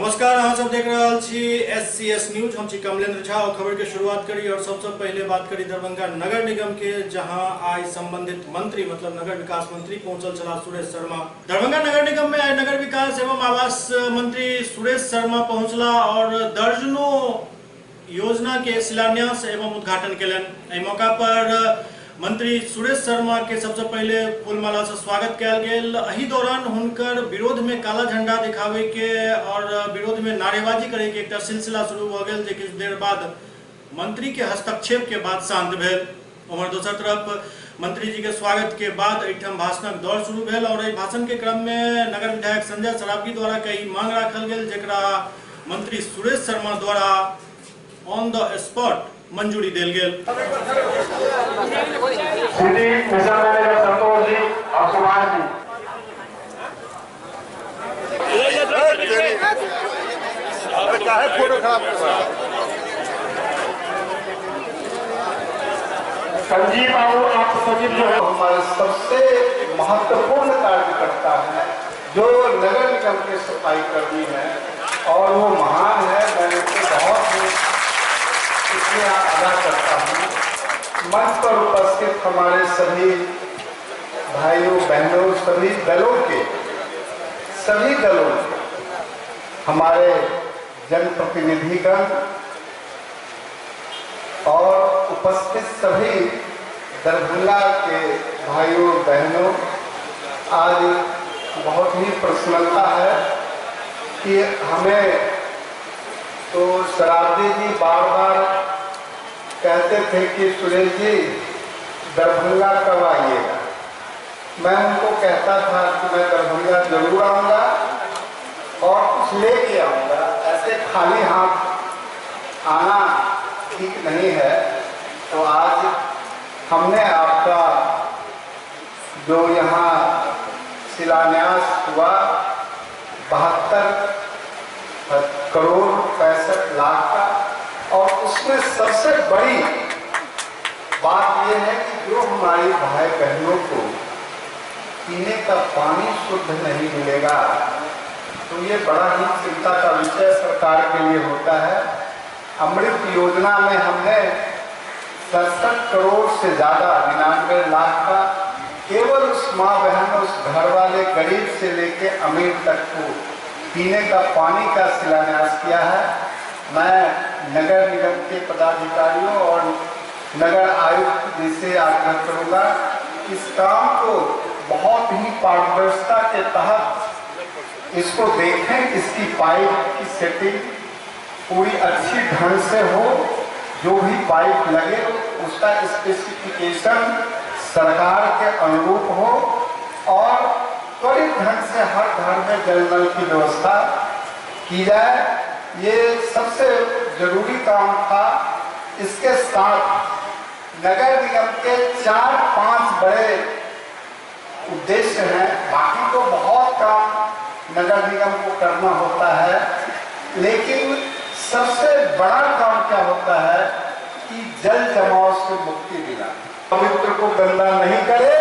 नमस्कार, अहाँ सब देख रहल छी एससीएस न्यूज। हम छी कमलेंद्र झा और खबर के शुरुआत करी और सबसे पहले बात करी दरभंगा नगर निगम के, जहां आइ संबंधित मंत्री मतलब नगर विकास मंत्री पहुंचल छलाह सुरेश शर्मा। दरभंगा नगर निगम में आइ नगर विकास एवं आवास मंत्री सुरेश शर्मा पहुंचला और दर्जनों योजना के शिलान्यास एवं उद्घाटन केलनि। एहि मौका पर मंत्री सुरेश शर्मा के सबसे पहले फूलमाला से स्वागत कयल गेल। एहि दौरान हुनकर विरोध में काला झंडा दिखावे के और विरोध में नारेबाजी करे के एकटा सिलसिला शुरू भ गेल, जे किछु देर बाद मंत्री के हस्तक्षेप के बाद शांत भेल। उम्हर दोसर तरफ मंत्री जी के स्वागत के बाद एहिठाम भाषणक दौर शुरू भेल और एहि भाषण के क्रम में नगर विधायक संजय सरावगी द्वारा कई मांग राखल गेल, जकरा मंत्री सुरेश शर्मा द्वारा ऑन the spot मंजूरी देल गेल। City mission manager Santosh ji और सुभाष जी। काहे फोटो खराब कर रहा है? संजीव बाबू आप सचिव जो है हमारे सबसे महत्वपूर्ण कार्यकर्ता हैं, जो नगर निगम के सफाई कर्मी हैं और वो महान है। मैं उनको बहुत शुक्रिया अदा करता हूँ। मंच पर उपस्थित हमारे सभी भाइयों बहनों, सभी दलों के हमारे जनप्रतिनिधिगण और उपस्थित सभी दरभंगा के भाइयों बहनों, आज बहुत ही प्रसन्नता है कि हमें तो सरावगी जी बार बार कहते थे कि सुरेश जी दरभंगा कब आइएगा। मैं उनको कहता था कि मैं दरभंगा जरूर आऊँगा और कुछ लेके आऊँगा, ऐसे खाली हाथ आना ठीक नहीं है। तो आज हमने आपका जो यहाँ शिलान्यास हुआ 72 करोड़ 65 लाख का, और उसमें सबसे बड़ी बात यह है कि जो हमारे भाई बहनों को पीने का पानी शुद्ध नहीं मिलेगा तो ये बड़ा ही चिंता का विषय सरकार के लिए होता है। अमृत योजना में हमने 67 करोड़ से ज़्यादा 99 लाख का केवल उस माँ बहन, उस घर वाले गरीब से लेके अमीर तक को पीने का पानी का शिलान्यास किया है। मैं नगर निगम के पदाधिकारियों और नगर आयुक्त जी से आग्रह करूंगा इस काम को बहुत ही पारदर्शिता के तहत इसको देखें, इसकी पाइप की सेटिंग पूरी अच्छी ढंग से हो, जो भी पाइप लगे उसका स्पेसिफिकेशन सरकार के अनुरूप हो और त्वरित ढंग से हर घर में जल नल की व्यवस्था की जाए। ये सबसे जरूरी काम था। इसके साथ नगर निगम के 4-5 बड़े उद्देश्य हैं। बाकी तो बहुत काम नगर निगम को करना होता है, लेकिन सबसे बड़ा काम क्या होता है कि जल जमाव से मुक्ति दिलाना। पवित्र को गंदा नहीं करे,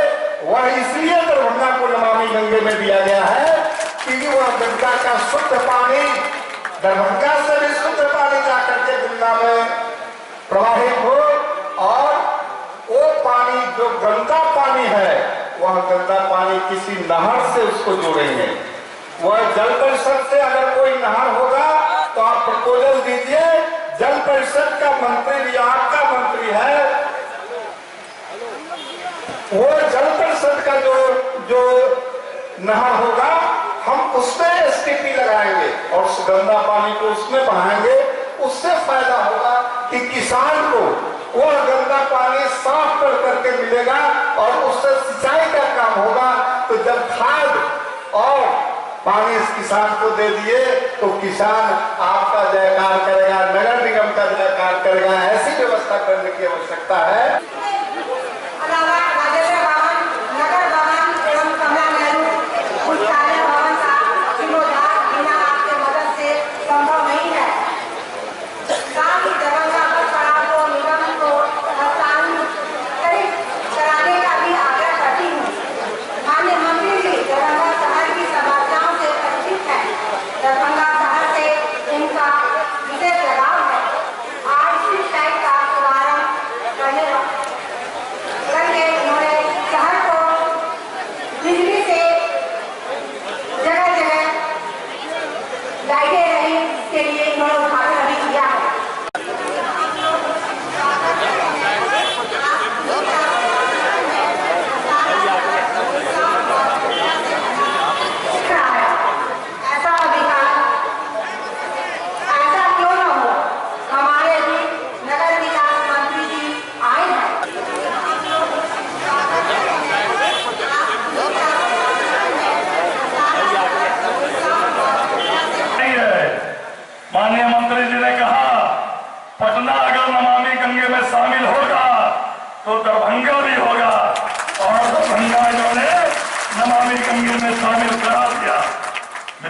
वह इसलिए दरभंगा को नमामि गंगे में दिया गया है कि वह गंगा का शुद्ध पानी, दरभंगा से भी शुद्ध पानी जाकर के गंगा में प्रवाहित हो और वो पानी जो गंदा पानी है वह गंदा पानी किसी नहर से उसको जोड़ेंगे। वह जल परिषद से अगर कोई नहर होगा तो आप प्रपोजल दीजिए, जल परिषद का मंत्री भी आपका मंत्री है, वो जल परिषद का जो जो नहर होगा हम उसमें एसटीपी लगाएंगे और उस गंदा पानी को उसमें बहाएंगे। उससे फायदा होगा कि किसान को वह गंदा पानी साफ कर करके मिलेगा और उससे सिंचाई का काम होगा। तो जब खाद और पानी इस किसान को दे दिए तो किसान आपका जयकार करेगा, नगर निगम का जयकार करेगा। ऐसी व्यवस्था करने की आवश्यकता है। दरभंगा शहर से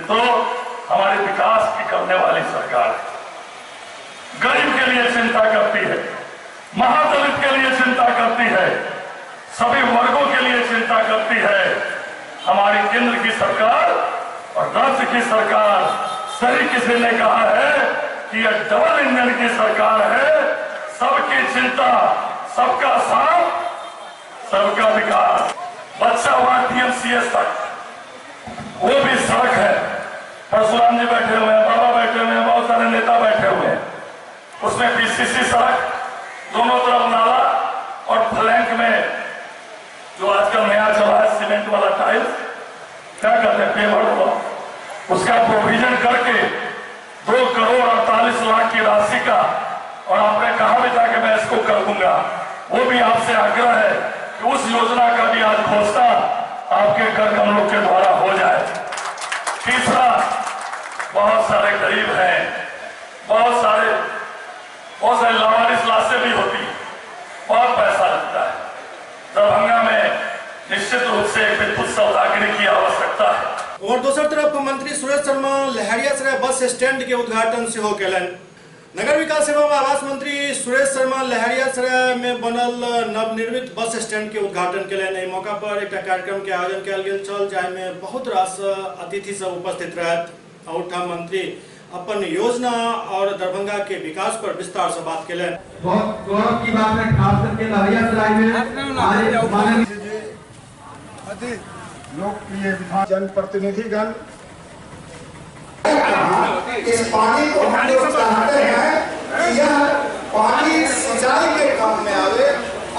तो हमारे विकास की करने वाली सरकार है, गरीब के लिए चिंता करती है, महादलित के लिए चिंता करती है, सभी वर्गों के लिए चिंता करती है। हमारी केंद्र की सरकार और राज्य की सरकार, सही किसी ने कहा है कि यह डबल इंजन की सरकार है। सबकी चिंता, सबका साथ, सबका विकास। बच्चा हुआ टीएमसीएस तक, वो भी सड़क है। परशुराम जी बैठे हुए हैं, बाबा बैठे हुए हैं, बहुत सारे नेता बैठे हुए हैं। उसमें पीसीसी सड़क, दोनों तरफ नाला और फ्लैंक में जो आजकल नया चला है सीमेंट वाला टाइल्स, क्या कहते हैं, पेवर ब्लॉक, उसका प्रोविजन करके 2 करोड़ 48 लाख की राशि का, और आपने कहा भी था कि मैं इसको कर दूंगा, वो भी आपसे आग्रह है कि उस योजना का भी आज घोषणा आपके कर कमलों के द्वारा हो जाए। तीसरा, बहुत सारे गरीब हैं, बहुत सारे लावारिस लाशें भी होती, बहुत पैसा लगता है। दरभंगा में निश्चित रूप से विद्युत सौदागरी की आवश्यकता है। और दोसर तरफ मंत्री सुरेश शर्मा लहेरियासराय बस स्टैंड के उद्घाटन सेहो केलनि। नगर विकास एवं आवास मंत्री सुरेश शर्मा लहेरियासराय में बनल नवनिर्मित बस स्टैंड के उद्घाटन केलनि। एहि मौका पर एक कार्यक्रम के आयोजन कयल गेल छल, जाहिमे बहुत रास अतिथि सब उपस्थित रहत। ओहिठाम मंत्री अपन योजना और दरभंगा के विकास पर विस्तार से बात केलनि। बहुत गौरव की बात है, खास करके लहेरियासराय में अति लोकप्रिय जनप्रतिनिधिगण, इस पानी को हम लोग चाहते हैं कि यह पानी सिंचाई के काम में आवे,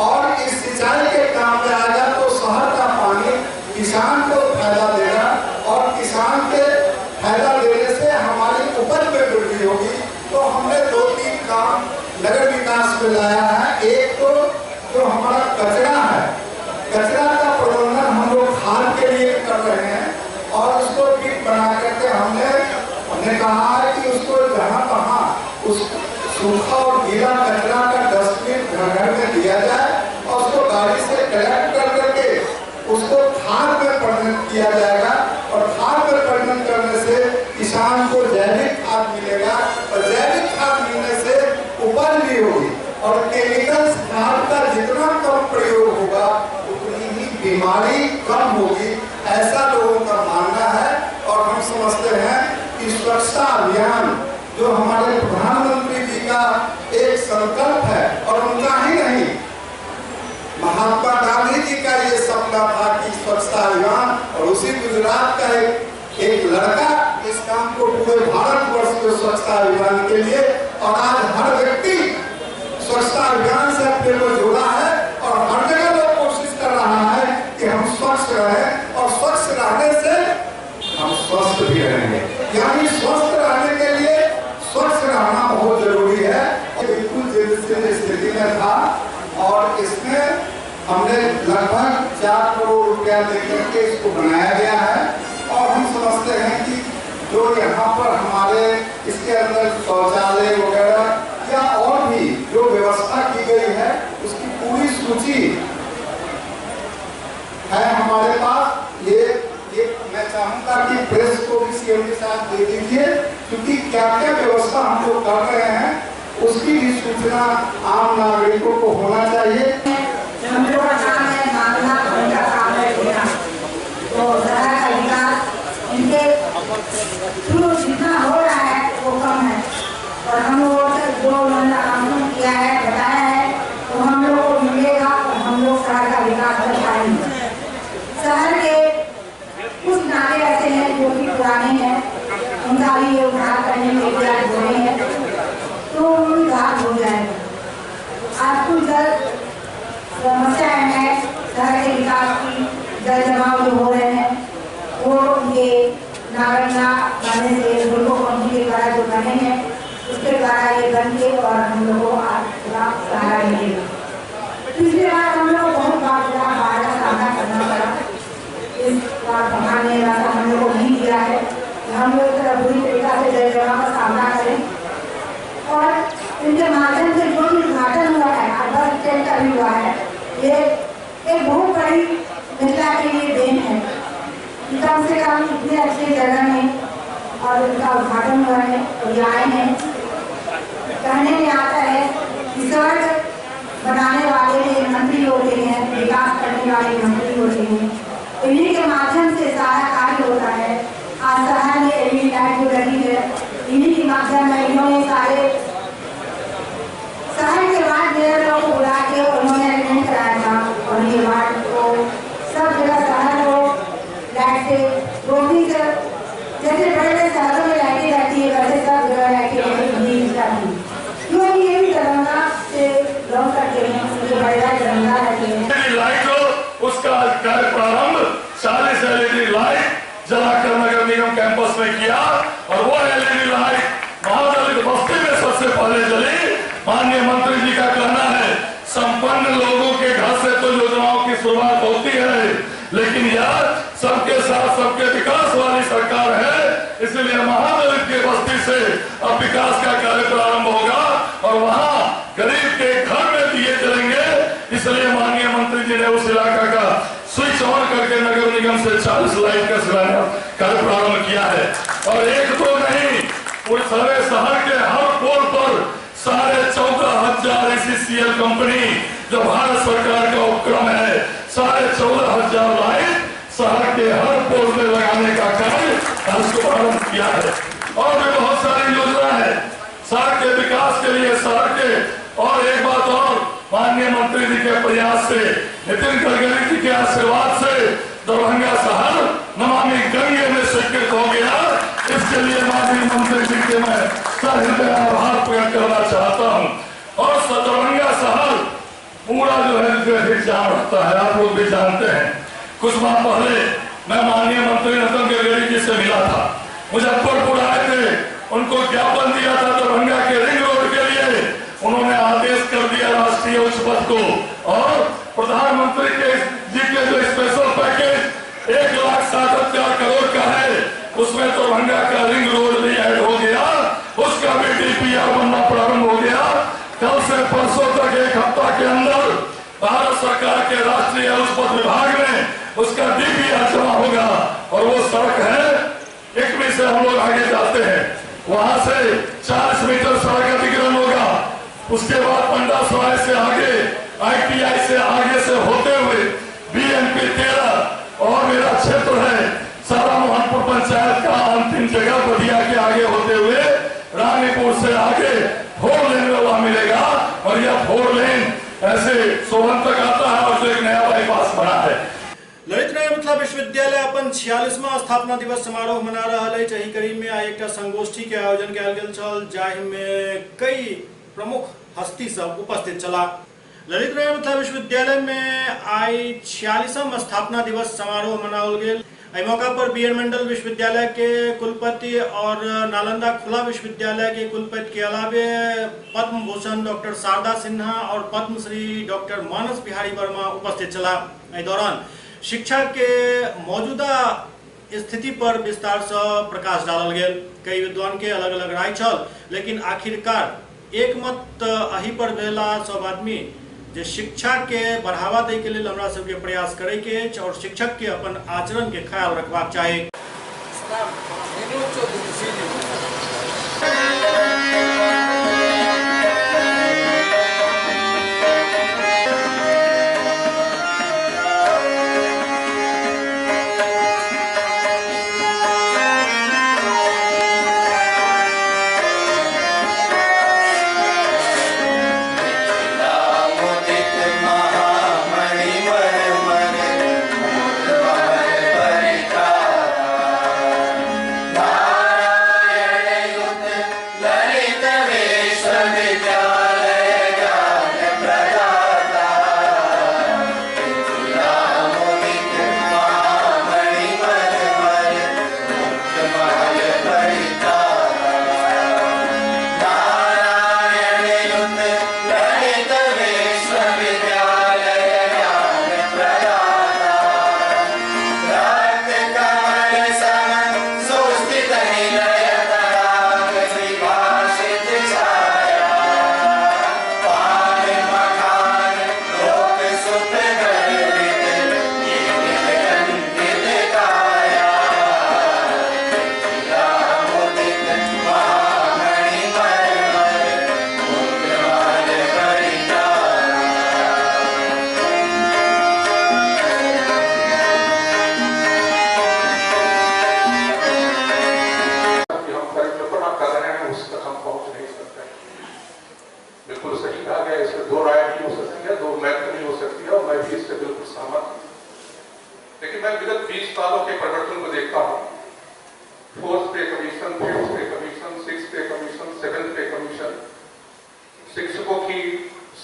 और इस सिंचाई के काम में आएगा तो शहर का पानी किसान को फायदा देगा, और किसान के फायदा देने से हमारी उपज में वृद्धि होगी। तो हमने 2-3 काम नगर विकास में लाया है। एक तो जो हमारा कचरा है, कचरा का प्रबंधन हम लोग खाद के लिए कर रहे हैं, और उसको पिट बना करके हमने कहा है कि उसको जहाँ तहाँ उस सूखा और गीला कचरा का डस्टबिन घर घर में दिया जाए, और उसको गाड़ी से कलेक्ट कर करके उसको खाद में परिणत किया जाएगा, और खाद में परिणत करने से किसान को जैविक खाद मिलेगा, और जैविक खाद मिलने से उपज भी होगी, और केमिकल्स खाद का जितना कम प्रयोग होगा उतनी ही बीमारी कम होगी, ऐसा लोगों का मानना है। और हम समझते हैं कि स्वच्छता अभियान जो हमारे प्रधानमंत्री जी का एक संकल्प है, और उनका ही नहीं, महात्मा गांधी जी का ये सपना था कि स्वच्छता अभियान, और उसी गुजरात का एक लड़का इस काम को पूरे भारतवर्ष में स्वच्छता अभियान के लिए, और आज हर व्यक्ति स्वच्छता अभियान से अपने को जोड़ा है, और हर जगह लोग कोशिश कर रहा है कि हम स्वच्छ रहें, और स्वच्छ रहने से हम स्वस्थ भी रहेंगे। यानी स्वस्थ रहने के लिए स्वच्छ रहना बहुत जरूरी है। बिल्कुल स्थिति में था, और इसमें हमने लगभग 4 करोड़ रुपया लेकर के इसको बनाया गया है। और हम समझते हैं कि जो यहाँ पर हमारे इसके अंदर शौचालय वगैरह या और भी जो व्यवस्था की गई है उसकी पूरी सूची है हमारे पास। ये मैं चाहूँगा कि प्रेस को भी सीएमडी साहब दे दीजिए, क्योंकि क्या क्या व्यवस्था हम लोग कर रहे हैं उसकी भी सूचना आम नागरिकों को होना चाहिए। हम लोग का काम है मांगना, उनका काम है देना। तो शहर का विकास इनके थ्रू जितना हो रहा है वो कम है, और हम लोगों से जो उन्होंने आमंत्रण किया है, बताया है, तो हम लोग को मिलेगा और हम लोग शहर का विकास कर पाएंगे। शहर के कुछ नाले ऐसे हैं जो कि पुराने हैं, उनका भी ये उद्धार करने में तैयार हो रहे हैं, तो उद्धार हो जाएगा। आज कुछ जल समस्या है शहर के विकास की, जल जमाव जो हो रहे हैं वो ये नागरिकता बनने से बुल्को कंपनी के द्वारा जो बने हैं उसके द्वारा ये बन के और हम लोगों को आज थोड़ा सहारा मिलेगा। पिछली बार हम लोग बहुत बार बाढ़ का सामना करना पड़ा, इस बार भगवान ने रास्ता हम लोग को नहीं दिया है कि हम लोग तरह बुरी तरीका से जल जमाव का सामना करें। और इनके माध्यम से जो भी उद्घाटन हुआ है, आज बस स्टैंड का भी हुआ है, ये एक बहुत बड़ी मिथिला के लिए then है कि कम से कम इतने अच्छे जगह में और उनका उद्घाटन हुआ है और ये आए हैं। कहने में आता है कि सड़क बनाने वाले भी मंत्री होते हैं, विकास करने वाले मंत्री होते हैं, इन्हीं के माध्यम से सारा कार्य होता है। आज शहर में एलईडी लाइट जो लगी है, इन्हीं के माध्यम में इन्होंने सारे शहर के वार्ड मेयरों को बुला के उन्होंने अरेंजमेंट कराया था और ये वार्ड को सब जगह शहर को लाइट से रोशनी से, जैसे बड़े बड़े शहरों में लाइटें रहती है वैसे सब जगह लाइटें दी जाती है। क्योंकि ये भी दरभंगा से बिलोंग करते हैं, उनके बड़े भाई दरभंगा रहते हैं। लाइट हो उसका कार्य प्रारंभ 40 एलईडी लाइट जलाकर नगर निगम कैंपस में किया और वो एलईडी लाइट महादलित बस्ती में सबसे पहले जली। माननीय मंत्री जी का कहना है संपन्न लोगों के घर से तो योजनाओं की शुरुआत होती है, लेकिन यार सबके साथ सबके विकास वाली सरकार है, इसलिए महादलित के बस्ती से अब विकास का कार्य प्रारंभ होगा और वहां गरीब के घर में दिए चलेंगे। इसलिए माननीय मंत्री जी ने उस इलाका का स्विच ऑन करके नगर निगम से 40 लाइट का शिलान्यास कार्य प्रारंभ किया है। और एक तो नहीं, पूरे सारे शहर के हर पोल पर 14,500 ACCL company जो भारत सरकार का उपक्रम है, 14,500 लाइट शहर के हर पोल में लगाने का कार्य शुभारंभ किया है। और भी बहुत सारी योजना है शहर के विकास के लिए, शहर के। और एक बात और, माननीय मंत्री जी के प्रयास से, नितिन गडकरी जी के आशीर्वाद से दरभंगा शहर नमामि गंगे में स्वीकृत हो गया। इसके लिए माननीय मंत्री जी के मैं सहृदय आभार प्रकट करना चाहता हूं। और दरभंगा शहर पूरा जो है ट्रैफिक जाम रहता है, आप लोग भी जानते हैं। कुछ माह पहले मैं माननीय मंत्री नितिन गडकरी जी से मिला था, मुजफ्फरपुर आए थे, उनको ज्ञापन दिया था दरभंगा के रिंग रोड के लिए। उन्होंने आदेश कर दिया राष्ट्रीय उच्च पथ को और प्रधानमंत्री के जी के जो स्पेशल पैकेज 1,60,000 करोड़ का है, उसमें दरभंगा का रिंग रोड भी ऐड हो गया, उसका भी डीपीआर बनना प्रारंभ हो गया। कल से परसों तक एक हफ्ता के अंदर भारत सरकार के राष्ट्रीय उच्च पथ विभाग में उसका डीपीआर जमा होगा। और वो सड़क है 1 से हम लोग आगे जाते हैं, वहां से 40 मीटर सड़क अतिक्रमण होगा। उसके बाद पंडा सराय से आगे ITI से आगे से होते हुए BNP 13 और मेरा क्षेत्र है सारा मोहनपुर पंचायत का अंतिम जगह बधिया के आगे होते हुए रानीपुर से आगे 4 लेन वहां मिलेगा। और यह 4 लेन ऐसे सोहन तक आता है और जो एक नया बाईपास बना है। ललित नारायण मिथिला विश्वविद्यालय अपन 46वां स्थापना दिवस समारोह मना रहा है। एही कड़ी में आई एक संगोष्ठी के आयोजन कयल गेल छल, जाहि में कई प्रमुख हस्ती सब उपस्थित छला। ललित नारायण मिथिला विश्वविद्यालय में आई 46वां स्थापना दिवस समारोह मनाओल गेल। एहि मौका पर बी एन मंडल विश्वविद्यालय के कुलपति और नालंदा खुला विश्वविद्यालय के कुलपति के अलावे पद्म भूषण डॉक्टर शारदा सिन्हा और पद्मश्री डॉक्टर मानस बिहारी वर्मा उपस्थित छला। एहि दौरान शिक्षा के मौजूदा स्थिति पर विस्तार से प्रकाश डालल गेल। कई विद्वान के अलग अलग राय छल, लेकिन आखिरकार एकमत अही पर भेला सब आदमी जे शिक्षा के बढ़ावा दै के लेल हमरा सबके प्रयास करे के अछि और शिक्षक के अपन आचरण के ख्याल रखबाक चाही। मर मर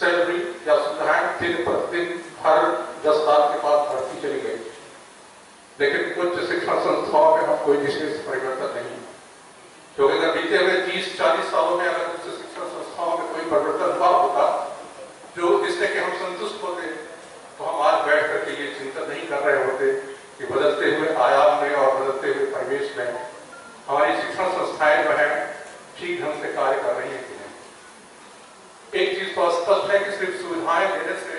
सैलरी या सुविधाएं दिन प्रतिदिन हर 10 साल के बाद बढ़ती चली गई, लेकिन उच्च शिक्षा संस्थाओं में हम कोई विशेष परिवर्तन नहीं, क्योंकि अगर बीते हुए 30-40 सालों में अगर उच्च शिक्षा संस्थाओं में कोई परिवर्तन हुआ होता जो जिससे कि हम संतुष्ट होते, तो हम आज बैठ करके ये चिंता नहीं कर रहे होते कि बदलते हुए आयाम में और बदलते हुए परिवेश में हमारी शिक्षण संस्थाएं जो है ठीक ढंग से कार्य कर रही हैं कि नहीं। एक चीज तो स्पष्ट है कि सिर्फ सुविधाएं देने से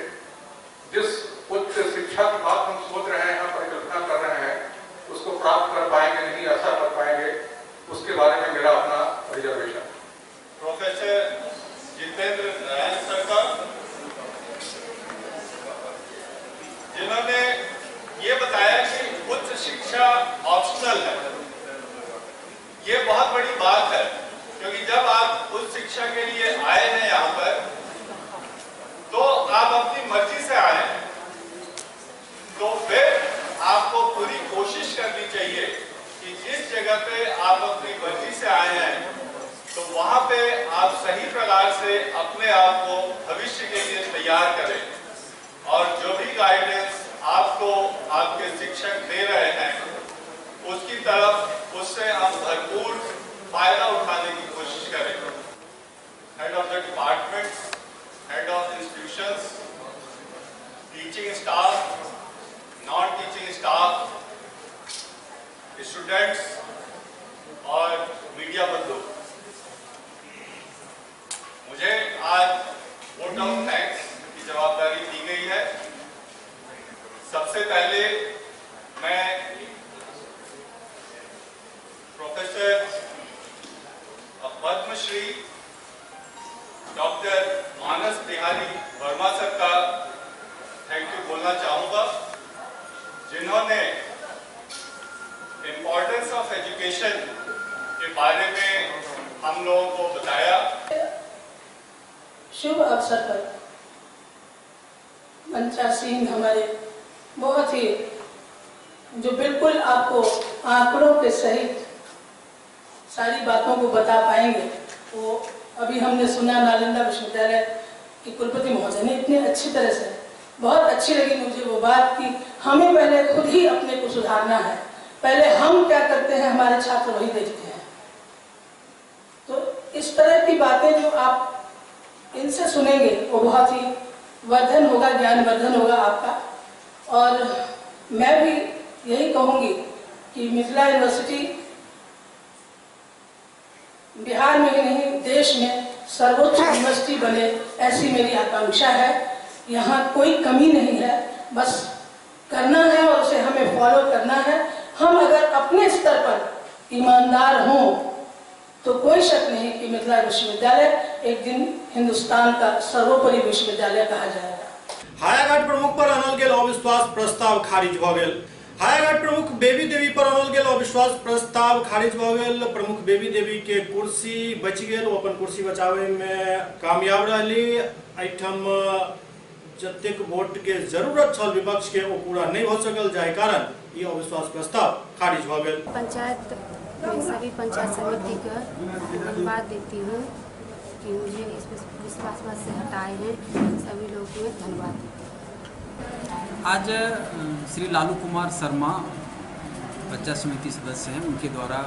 जिस उच्च शिक्षा की बात हम सोच रहे हैं, परिकल्पना कर रहे हैं, उसको प्राप्त कर पाएंगे नहीं, ऐसा कर पाएंगे, उसके बारे में मेरा अपना reservation. Professor Jitendra Narayan sir का, जिन्होंने ये बताया कि उच्च शिक्षा ऑप्शनल है, ये बहुत बड़ी बात है, क्योंकि जब आप उच्च शिक्षा के लिए आए हैं यहाँ पर तो आप अपनी मर्जी से आए हैं, तो फिर आपको पूरी कोशिश करनी चाहिए कि जिस जगह पे आप अपनी मर्जी से आए हैं तो वहां पे आप सही प्रकार से अपने आप को भविष्य के लिए तैयार करें और जो भी गाइडेंस आपको आपके शिक्षक दे रहे हैं उसकी तरफ उससे हम भरपूर फायदा उठाने की कोशिश करें। Head of the departments, head of institutions, teaching staff, non teaching staff, students और मीडिया बंधु, मुझे आज वोट ऑफ thanks की जवाबदारी दी गई है। सबसे पहले मैं professor Padma Shri doctor Manas Bihari Verma sir का thank you बोलना चाहूँगा, जिन्होंने इम्पोर्टेंस ऑफ एजुकेशन के बारे में हम लोगों को बताया। शुभ अवसर पर मंचासीन हमारे बहुत ही जो बिल्कुल आपको आंकड़ों के सहित सारी बातों को बता पाएंगे, वो अभी हमने सुना नालंदा विश्वविद्यालय के कुलपति महोदय ने इतने अच्छी तरह से, बहुत अच्छी लगी मुझे वो बात कि हमें पहले खुद ही अपने को सुधारना है, पहले हम क्या करते हैं हमारे छात्र वही देखते हैं। तो इस तरह की बातें जो आप इनसे सुनेंगे वो बहुत ही वर्धन होगा, ज्ञानवर्धन होगा आपका। और मैं भी यही कहूँगी कि मिथिला यूनिवर्सिटी बिहार में ही नहीं देश में सर्वोच्च यूनिवर्सिटी बने, ऐसी मेरी आकांक्षा है। यहाँ कोई कमी नहीं है, बस करना है और उसे हमें फॉलो करना है। हम अगर अपने स्तर पर ईमानदार हों तो कोई शक नहीं कि मिथिला विश्वविद्यालय एक दिन हिंदुस्तान का सर्वोपरि विश्वविद्यालय कहा जाएगा। हायाघाट प्रमुख पर अनल गेल अविश्वास प्रस्ताव खारिज भ गेल। हायाघाट प्रमुख बेबी देवी पर अनल गेल अविश्वास प्रस्ताव खारिज भ गेल। प्रमुख बेबी देवी के कुर्सी बचि गेल, ओ अपन कुर्सी बचावे में कामयाब रहली। एहिठाम जतेक वोट के जरूरत छल विपक्ष के ओ पूरा नहीं हो सकल, जाहि कारण ई अविश्वास प्रस्ताव खारिज भ गेल। पंचायत में सभी पंचायत समिति का धन्यवाद देती हूँ कि मुझे इस विश्वास मत से हटाए हैं, सभी लोगों को धन्यवाद देती हूँ। आज श्री लालू कुमार शर्मा पंचायत समिति सदस्य हैं, उनके द्वारा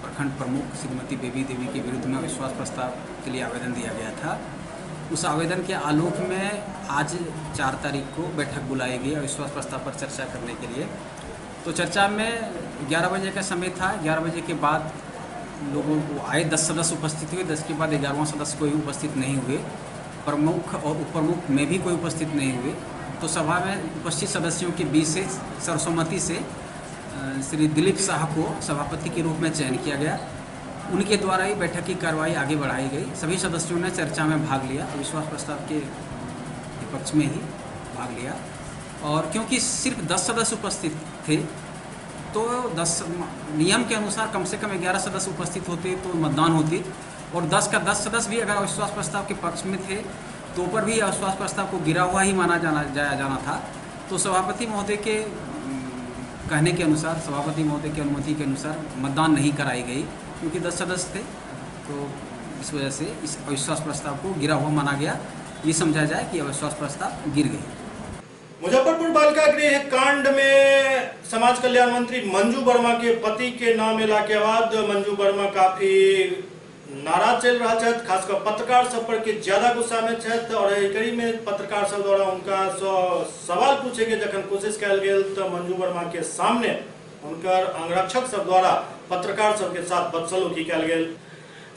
प्रखंड प्रमुख श्रीमती बेबी देवी के विरुद्ध में अविश्वास प्रस्ताव के लिए आवेदन दिया गया था। उस आवेदन के आलोक में आज 4 तारीख को बैठक बुलाई गई अविश्वास प्रस्ताव पर चर्चा करने के लिए। तो चर्चा में 11 बजे का समय था, 11 बजे के बाद लोगों को आए 10 सदस्य उपस्थित हुए, 10 के बाद 11वां सदस्य कोई उपस्थित नहीं हुए, प्रमुख और उपप्रमुख में भी कोई उपस्थित नहीं हुए। तो सभा में उपस्थित सदस्यों के बीच से सर्वसम्मति से श्री दिलीप शाह को सभापति के रूप में चयन किया गया। उनके द्वारा ही बैठक की कार्रवाई आगे बढ़ाई गई। सभी सदस्यों ने चर्चा में भाग लिया, अविश्वास प्रस्ताव के पक्ष में ही भाग लिया। और क्योंकि सिर्फ 10 सदस्य उपस्थित थे तो 10 नियम के अनुसार कम से कम 11 सदस्य उपस्थित होते तो मतदान होती, और 10 का 10 सदस्य भी अगर अविश्वास प्रस्ताव के पक्ष में थे तो पर भी अविश्वास प्रस्ताव को गिरा हुआ ही माना जाना था। तो सभापति महोदय के कहने के अनुसार, सभापति महोदय की अनुमति के अनुसार मतदान नहीं कराई गई, क्योंकि 10 सदस्य थे। तो इस वजह से इस अविश्वास प्रस्ताव को गिरा हुआ माना गया ये समझा जाए कि अविश्वास प्रस्ताव गिर गई। मुजफ्फरपुर बालिका गृह कांड में समाज कल्याण मंत्री मंजू वर्मा के पति के नाम एला के बाद मंजू वर्मा काफी नाराज चल रहा छथि। खासकर पत्रकार सब पर के ज्यादा गुस्सा में छथि और एहि कड़ी में पत्रकार सब द्वारा उनका सवाल पूछे के जखन कोशिश कयल गेल तो मंजू वर्मा के सामने उनकर अंगरक्षक सब द्वारा पत्रकार सबके साथ बदसलूकी कयल गेल।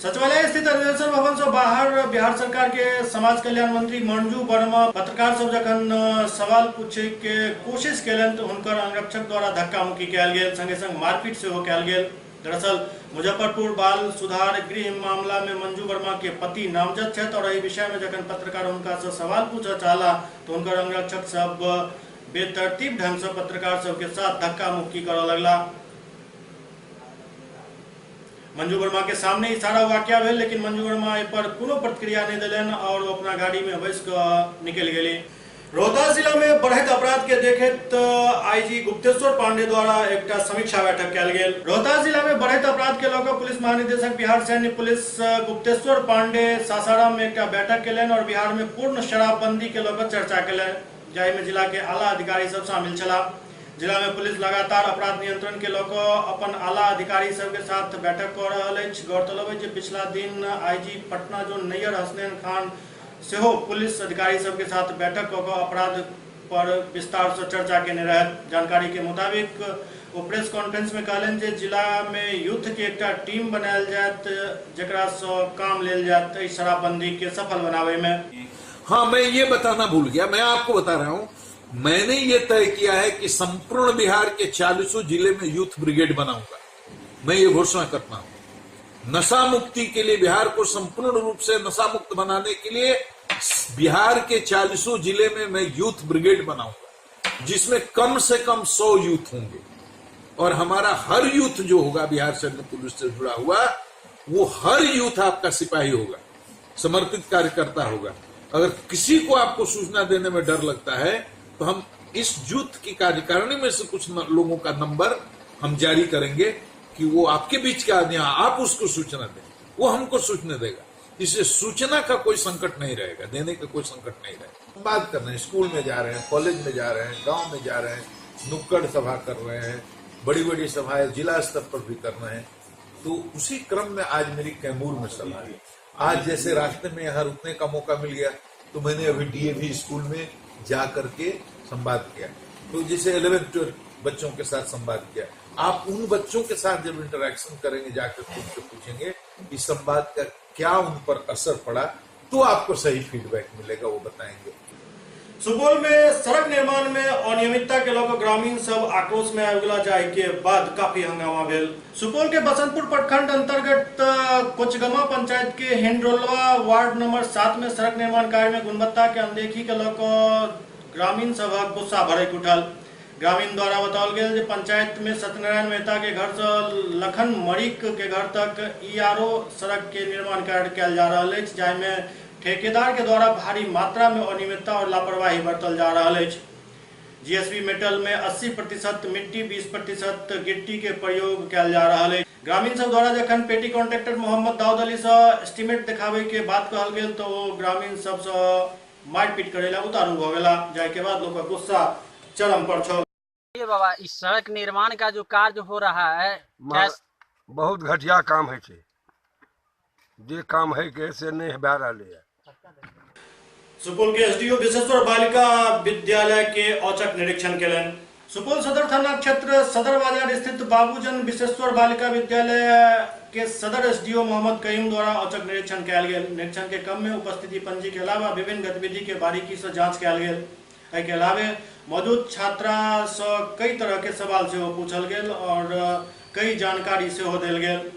सचिवालय स्थित अधिवेशन भवन से बाहर बिहार सरकार के समाज कल्याण मंत्री मंजू वर्मा पत्रकार सब जखन सवाल पूछे के कोशिश केलनि तो हुनकर अंगरक्षक द्वारा धक्का मुक्की कयल गेल, संगे संग मारपीट सेहो कयल गेल। दरअसल मुजफ्फरपुर बाल सुधार गृह मामला में मंजू वर्मा के पति नामजद छथि और एहि विषय में जखन पत्रकार हुनका से सवाल पूछऽ चाहला तो हुनकर अंगरक्षक सब बेतरतीब ढंग से पत्रकार सबके साथ धक्का मुक्की करऽ लगला। मंजू वर्मा के सामने ही सारा वाक्या भेल, लेकिन मंजू वर्मा एहि पर कोनो प्रतिक्रिया नहीं देलनि और वो अपना गाड़ी में बैस कऽ निकलि गेली। रोहतास जिला में बढ़ैत अपराध के देखैत आईजी गुप्तेश्वर पांडे द्वारा एकटा समीक्षा बैठक कयल गेल। रोहतास जिला में बढ़ैत अपराध के लऽ कऽ पुलिस महानिदेशक बिहार सैन्य पुलिस गुप्तेश्वर पांडे सासाराम में एकटा बैठक केलनि और बिहार में पूर्ण शराबबंदी के लऽ कऽ चर्चा केलनि, जाहि में जिला के आला अधिकारी सब शामिल छलाह। जिला में पुलिस लगातार अपराध नियंत्रण के लऽ कऽ अपन आला अधिकारी सबके साथ बैठक कऽ रहल अछि। गौरतलब अछि जे पिछला दिन आईजी पटना जोन नैयर हसनैन खान सेहो पुलिस अधिकारी सबके साथ बैठक कऽ कऽ अपराध पर विस्तार से चर्चा केने रहथि। जानकारी के मुताबिक ओ प्रेस कॉन्फ्रेंस में कहलनि जे जिला में युद्ध के एकटा टीम बनायल जायत जकरा से काम लेल जायत एहि शराबबंदी के सफल बनावे में। हाँ, मैं ये बताना भूल गया, मैं आपको बता रहा हूँ, मैंने ये तय किया है कि संपूर्ण बिहार के 40 जिले में यूथ ब्रिगेड बनाऊंगा। मैं ये घोषणा करता हूं। नशा मुक्ति के लिए, बिहार को संपूर्ण रूप से नशा मुक्त बनाने के लिए बिहार के 40 जिले में मैं यूथ ब्रिगेड बनाऊंगा, जिसमें कम से कम 100 यूथ होंगे और हमारा हर यूथ जो होगा बिहार सैन्य पुलिस से जुड़ा हुआ, वो हर यूथ आपका सिपाही होगा, समर्पित कार्यकर्ता होगा। अगर किसी को आपको सूचना देने में डर लगता है तो हम इस यूथ की कार्यकारिणी में से कुछ लोगों का नंबर हम जारी करेंगे कि वो आपके बीच का आदमी, आप उसको सूचना दें, वो हमको सूचना देगा। इससे सूचना का कोई संकट नहीं रहेगा, देने का कोई संकट नहीं रहेगा। हम बात कर रहे हैं, स्कूल में जा रहे हैं, कॉलेज में जा रहे हैं, गांव में जा रहे हैं, नुक्कड़ सभा कर रहे हैं, बड़ी बड़ी सभाएं जिला स्तर पर भी कर रहे हैं। तो उसी क्रम में आज मेरी कैमूर में सभा है। आज जैसे रास्ते में यहाँ रुकने का मौका मिल गया तो मैंने अभी डीएवी स्कूल में जा करके संवाद किया, तो जैसे 11th 12th बच्चों के साथ संवाद किया। आप उन बच्चों के साथ जब इंटरेक्शन करेंगे, जाकर उनसे पूछेंगे इस संवाद का क्या उन पर असर पड़ा, तो आपको सही फीडबैक मिलेगा, वो बताएंगे। सुपौल में सड़क निर्माण में अनियमितता के लऽ कऽ ग्रामीण सब आक्रोश में आबि गेला, जाहि के बाद काफी हंगामा भेल। सुपौल के बसंतपुर प्रखंड अंतर्गत कोचगमा पंचायत के हिंडरोलवा वार्ड नंबर 7 में सड़क निर्माण कार्य में गुणवत्ता के अनदेखी के लऽ कऽ ग्रामीण सभक गुस्सा भड़कि उठल। ग्रामीण द्वारा बताओल गेल जे पंचायत में सत्यनारायण मेहता के घर से लखन मरीक के घर तक ईआरओ सड़क के निर्माण कार्य कयल जा रहल अछि, जाहि में ठेकेदार के द्वारा भारी मात्रा में अनियमितता और लापरवाही बरतल जा रहल अछि। जीएसबी मेटल में 80% मिट्टी 20% गिट्टी के प्रयोग कयल जा रहल अछि। ग्रामीण सब द्वारा जखन पेटी कॉन्ट्रैक्टर मोहम्मद दाऊद अली से एस्टीमेट देखाबे के बात कहल गेल तो ओ ग्रामीण सब से मारपीट करे ला उतारू भ गेला, जाहि के बाद लोग गुस्सा चरम पर छल। ये बाबा, इस सड़क निर्माण का जो कार्य हो रहा है बहुत घटिया काम है, जे काम है के से नहीं भए रहल है। सुपौल के एसडीओ विशेश्वर बालिका विद्यालय के औचक निरीक्षण केलनि। सुपौल सदर थाना क्षेत्र सदर बाजार स्थित बाबूजन विशेश्वर बालिका विद्यालय के सदर एसडीओ मोहम्मद कयूम द्वारा औचक निरीक्षण कयल गेल। निरीक्षण के क्रम में उपस्थिति पंजी के अलावा विभिन्न गतिविधि के बारीकी से जांच कयल गेल। एहि के अलावे मौजूद छात्रा से कई तरह के सवाल सेहो पूछल गेल और कई जानकारी सेहो देल गेल।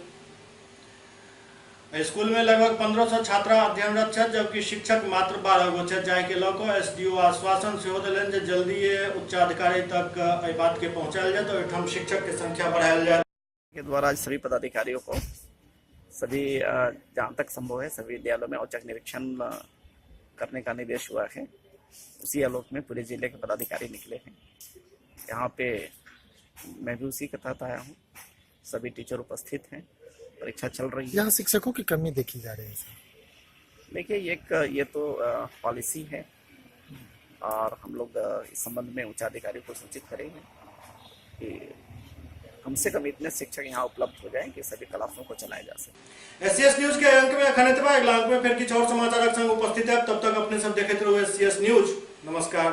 स्कूल में लगभग 1500 छात्रा अध्ययनरत छथि, जबकि शिक्षक मात्र 12 गो छथि, जाहि के लऽ कऽ एसडीओ आश्वासन सेहो देलनि जे जल्दिए उच्चाधिकारी तक एहि बात के पहुँचायल जायत और एहिठाम शिक्षक के संख्या बढ़ायल जायत। के द्वारा आज सभी पदाधिकारियों को सभी जहाँ तक संभव है सभी विद्यालयों में औचक निरीक्षण करने का निर्देश हुआ है। उसी आलोक में पूरे जिले के पदाधिकारी निकले हैं। यहाँ पे मैं भी उसी के तहत आया हूँ। सभी टीचर उपस्थित हैं, परीक्षा चल रही है। यहाँ शिक्षकों की कमी देखी जा रही है सर? देखिए, एक ये तो पॉलिसी है और हम लोग इस संबंध में उच्चाधिकारियों को सूचित करेंगे कि कम से कम इतने शिक्षक यहाँ उपलब्ध हो जाएं कि सभी क्लासों को चलाया जा सके। एससीएस न्यूज के अंक में अखन एतबा। अगला अंक में फिर किछु और समाचारक संग उपस्थित है। तब तक अपने सब देखैत रहू एससीएस न्यूज। नमस्कार।